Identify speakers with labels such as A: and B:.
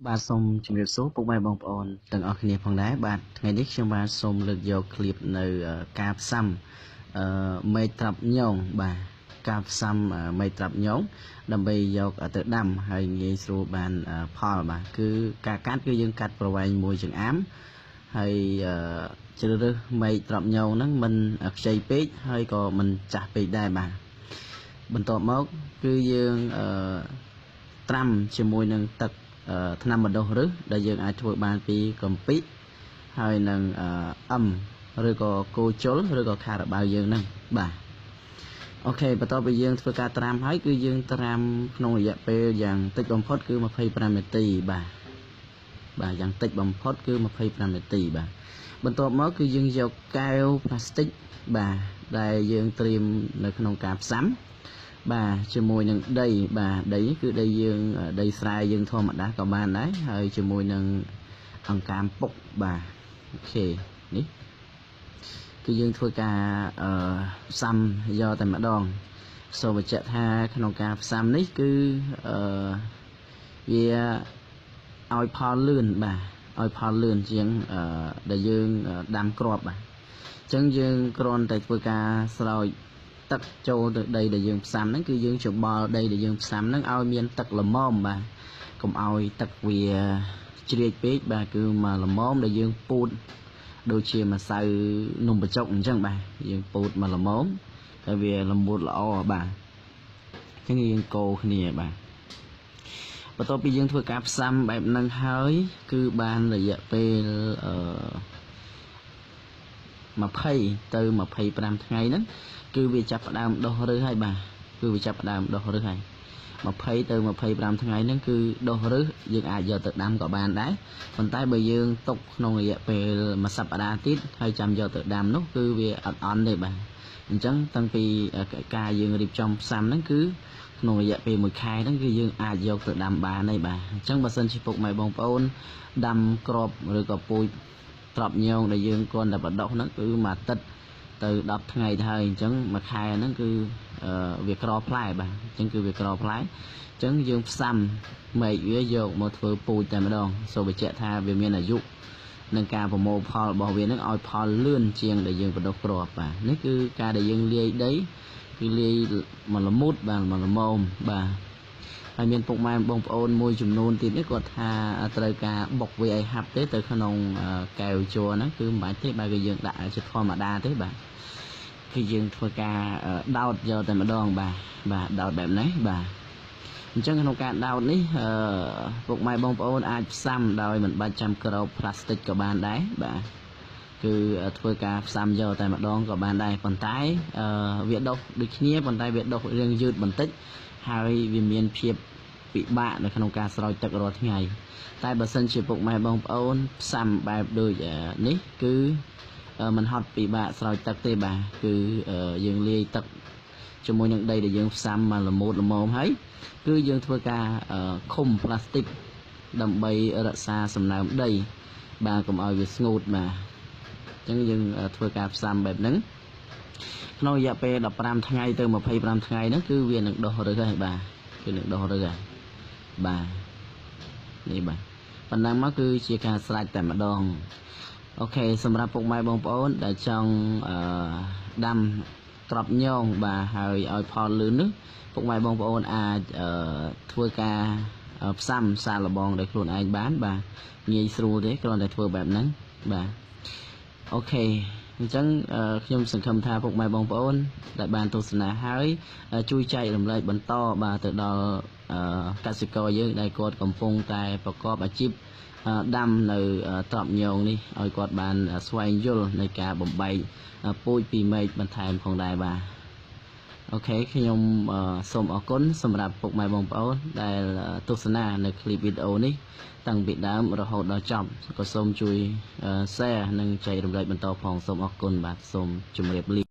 A: បាទសូមជម្រាបសួរពុកម៉ែបងប្អូនទាំងអស់គ្នាផងដែរបាទថ្ងៃនេះខ្ញុំបាទសូមលើកយកឃ្លីបនៅការផ្សាំមែកត្រាប់ញងបាទការផ្សាំមែកត្រាប់ញងដើម្បីយកទៅដាំហើយងាយស្រួលបានផលបាទគឺការកាត់គឺយើងកាត់ប្រវែងមួយចង្អាមហើយជ្រើសរើសមែកត្រាប់ញងហ្នឹងមិនខ្ចីពេកហើយក៏មិនចាស់ពេកដែរបាទបន្ទាប់មកគឺយើងត្រាំជាមួយនឹងទឹកថ្នាំបណ្ដុះឫសដែលយើងអាចធ្វើបានពីកំពីហើយនឹងអឹមឬក៏គោជុលឬក៏ខារ៉ាបាវយើងហ្នឹងបាទអូខេបន្ទាប់ពីយើងធ្វើការត្រាំហើយគឺយើងត្រាំក្នុងរយៈពេលយ៉ាងតិចបំផុតគឺ25នាទីបាទបាទយ៉ាងតិចបំផុតគឺ25នាទីបាទបន្ទាប់មកគឺយើងយកកែវប្លាស្ទិកបាទដែលយើងត្រៀមនៅក្នុងការផ្សាំបាទជាមួយនឹងដីបាទដីគឺដីយើងដីស្រែយើងធម្មតាក៏បានដែរហើយជាមួយនឹងអង្កាមពុកបាទអូខេនេះគឺយើងធ្វើការផ្សាំយកតែម្ដងសូមបញ្ជាក់ថាក្នុងការផ្សាំនេះគឺវាឲ្យផលលឿនបាទឲ្យផលលឿនជាងដែលយើងដាំគ្រាប់បាទអញ្ចឹងយើងគ្រាន់តែធ្វើការស្រោចទឹកចូលទៅដីដែលយើងផ្សាំហ្នឹងគឺយើងច្របល់ដីដែលយើងផ្សាំហ្នឹងឲ្យមានទឹកល្មមបាទកុំឲ្យទឹកវាជ្រាយពេកបាទគឺមកល្មមដែលយើងពូតដូចជាម្សៅនំបញ្ចុកអញ្ចឹងបាទយើងពូតមកល្មមហើយវាល្មួតល្អបាទអញ្ចឹងយើងកូរគ្នាបាទបន្ទាប់ពីយើងធ្វើការផ្សាំបែបហ្នឹងហើយគឺបានរយៈពេល20ទៅ25ថ្ងៃហ្នឹងគឺវាចាប់ផ្ដើមដុះឫសហើយបាទគឺវាចាប់ផ្ដើមដុះឫសហើយ20ទៅ25ថ្ងៃហ្នឹងគឺដុះឫសយើងអាចយកទៅដាំក៏បានដែរប៉ុន្តែបើយើងទុកក្នុងរយៈពេលមួយសប្តាហ៍ទៀតហើយចាំយកទៅដាំនោះគឺវាអត់អន់ទេបាទអញ្ចឹងតាំងពីការយើងរៀបចំផ្សាំហ្នឹងគឺក្នុងរយៈពេល1ខែហ្នឹងគឺយើងអាចយកទៅដាំបានហើយបាទអញ្ចឹងបើសិនជាពុកម៉ែបងប្អូនដាំគ្រាប់ឬក៏ពូជត្រប់ញងដែលយើងគ្រាន់តែបដុះហ្នឹងគឺមួយអាទិត្យទៅ10ថ្ងៃទៅហើយអញ្ចឹងមួយខែហ្នឹងគឺវាក្រផ្លែបាទអញ្ចឹងគឺវាក្រផ្លែអញ្ចឹងយើងផ្សាំមែកវាយកមកធ្វើពូជតែម្ដងសូមបញ្ជាក់ថាវាមានអាយុនឹងការប្រមូលផលរបស់វានឹងឲ្យផលលឿនជាងដែលយើងបដុះគ្រាប់បាទនេះគឺការដែលយើងលាយដីគឺលាយមកល្មូតបាទមកល្មមបាទហើយមានពុកម៉ែបងប្អូនមួយចំនួនទៀតនេះគាត់ថាត្រូវការបុកវាឲ្យហាប់ទេទៅក្នុងកែវជ័រហ្នឹងគឺមិនបាច់ទេបាទគឺយើងដាក់ជាធម្មតាទេបាទគឺយើងធ្វើការដោតយកតែម្ដងបាទបាទដោតបែបនេះបាទអញ្ចឹងក្នុងការដោតនេះពុកម៉ែបងប្អូនអាចផ្សាំដោយមិនបាច់ចាំក្របផ្លាស្ទិកក៏បានដែរបាទគឺធ្វើការផ្សាំយកតែម្ដងក៏បានដែរប៉ុន្តែវាដុះដូចគ្នាប៉ុន្តែវាដុះរាងយឺតបន្តិចហើយវាមានភាពពិបាកនៅក្នុងការស្រោចទឹករាល់ថ្ងៃតែបើសិនជាពុកម៉ែបងប្អូនផ្សាំបែបដូចនេះគឺមិនហត់ពិបាកស្រោចទឹកទេបាទគឺយើងលាយទឹកជាមួយនឹងដីដែលយើងផ្សាំមកល្មូតល្មមហើយគឺយើងធ្វើការឃុំផ្លាស្ទិកដើម្បីរក្សាសំណើមដីបាទកុំឲ្យវាស្ងួតបាទអញ្ចឹងយើងធ្វើការផ្សាំបែបហ្នឹងក្នុងរយៈពេល15ថ្ងៃទៅ25ថ្ងៃហ្នឹងគឺវានឹងដុះឫសហើយបាទគឺនឹងដុះឫសហើយបាទនេះបាទប៉ុណ្ណឹងមកគឺជាការស្រេចតែម្ដងអូខេសម្រាប់ពុកម៉ែបងប្អូនដែលចង់ដាំត្រប់ញងបាទហើយឲ្យផលលឿននោះពុកម៉ែបងប្អូនអាចធ្វើការផ្សាំសាឡបងដោយខ្លួនឯងបានបាទងាយស្រួលទេគ្រាន់តែធ្វើបែបហ្នឹងបាទអូខេអញ្ចឹងខ្ញុំសង្ឃឹមថាពុកម៉ែបងប្អូនដែលបានទស្សនាហើយជួយចែករំលែកបន្តបាទទៅដល់កសិករយើងដែលគាត់កំពុងតែប្រកបអាជីពដាំនៅត្រប់ញងនេះឲ្យគាត់បានស្វែងយល់នៃការបំបែកពូជពីមែកបន្ថែមផងដែរបាទអូខេខ្ញុំសូមអរគុណសម្រាប់ពុកម៉ែបងប្អូនដែលទស្សនានៅឃ្លីបវីដេអូនេះតាំងពីដើមរហូតដល់ចប់ក៏សូមជួយ share និងចែករំលែកបន្តផងសូមអរគុណបាទសូមជម្រាបលា